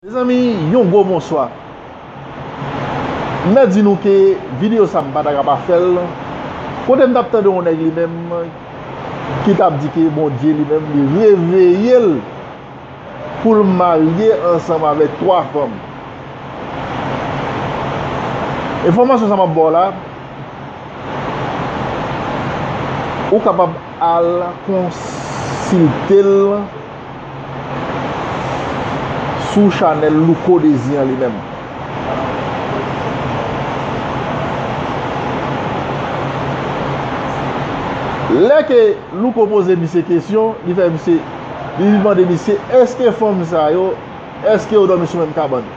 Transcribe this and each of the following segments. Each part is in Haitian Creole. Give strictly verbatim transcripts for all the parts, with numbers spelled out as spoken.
Mezanmi, yon gwo bonswa. M mèt di nou ke videyo sa m pa ta ka pa fè l. Kote m t ap tande yon nèg li menm ki t ap di ke Bondye li menm li reveye l pou l marye ansanm avèk twa fanm. Enfòmasyon sa m ap ba w la, ou kapab al konsilte l sou chanèl Louko Dezi an li menm. Lè ke Louko poze misye kesyon, li fè misye, li mande misye, èske fanm sa yo, èske yo dòmi sou menm kabann?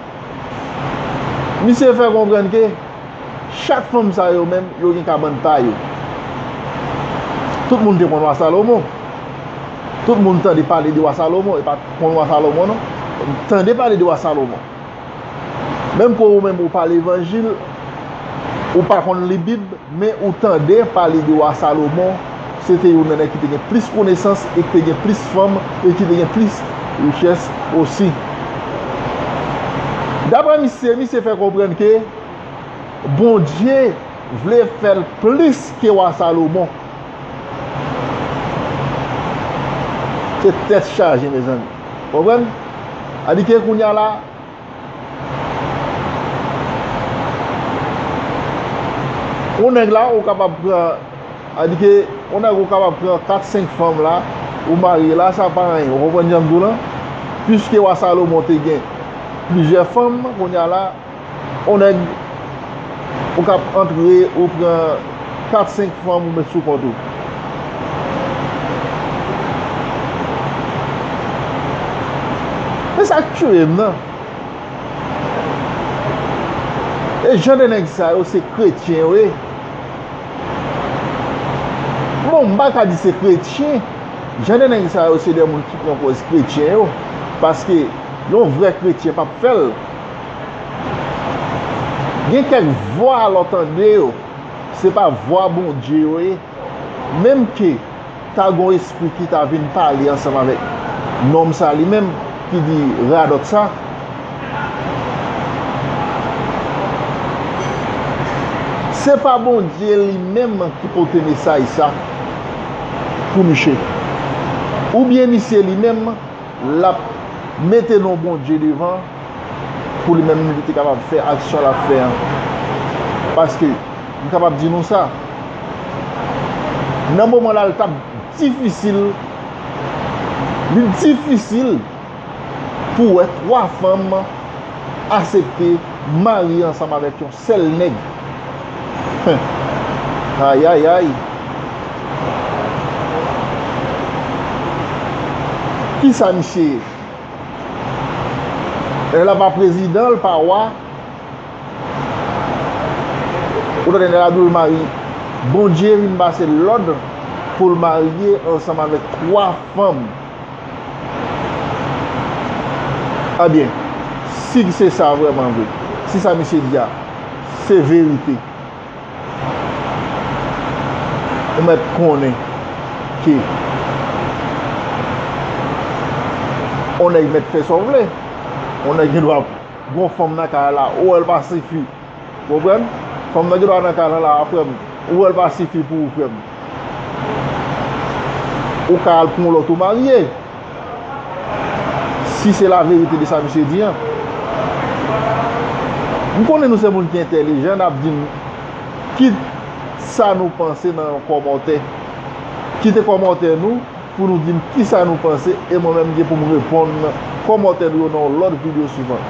Misye fè konprann ke chak fanm sa yo menm, yo gen kabann pa yo. Tout moun te konn wa Salomon. Tout moun tande pale de wa Salomon, e pa konn wa Salomon non. Tande pale de wa Salomon. Menm ke ou menm ou pa levanjil, ou pa konn li Bib, men ou tande pale de wa Salomon, se te youn nan nèg ki te gen plis konesans e ki te gen plis fanm e ki te gen plis richès osi. Daprè misye, misye fè konprann ke Bondye vle fè l plis ke wa Salomon. Se tèt chaje, mezanmi. Konprann? Sa di ke kounye a la, yon nèg la, ou kapab pran, sa di ke yon nèg ou kapab pran kat, senk fanm la, ou marye la, sa pa anyen. Ou konprann jan m di w lan? Piske wa Salomon te gen plizyè fanm, kounye a la, yon nèg, ou k ap antre, ou pran kat, senk fanm, ou met sou kont ou. Men sa k tchwe m nan. E jan de nèg sa yo, se kretyen yo ye. Bon, m pa ka di se kretyen. Jan de nèg sa yo, se de moun ki pran pòz kretyen yo. Paske yon vrè kretyen p ap fè l. Gen kèk vwa lè w tande yo, se pa vwa Bondye yo ye. Menm ke ta gon espri ki ta vin pale ansanm avèk nonm sa li menm ki di radòt sa, se pa Bondye li menm ki pote mesaj sa pou misye. Oubyen misye li menm, l ap mete non Bondye devan pou li menm li te kapab fè aksyon l ap fè an. Paske m kapab di nou sa, nan moman la, l t ap difisil, li difisil pou w wè twa fanm aksepte marye ansanm avèk yon sèl nèg. Ayayay. Kisa misye ye? Nèg la pa prezidan, l pa wa. Ou tande nèg la di w l mari. Bondye vin pase lòd pou l marye ansanm avèk twa fanm. Ebyen, si se sa vrèman vre, si sa misye di a se verite, ou mèt konnen ke on nèg mèt fè sa w vle. On nèg gen dwa gon fanm nan kay la, ou wè l pa sifi. Konprann? Fanm nan gen dwa nan kay lan la, frè m. Ou wè l pa sifi pou ou, frè m. Ou ka al pran yon lòt ou marye. Si se laverite de sa misye di an. M konnen nou se moun ki entèlijan, n ap di m kit sa nou panse nan yon kòmantè. Kite kòmantè nou pou nou di m kisa nou panse e mwen menm m gen pou m reponn kòmantè nou yo nan yon lòt videyo souvan.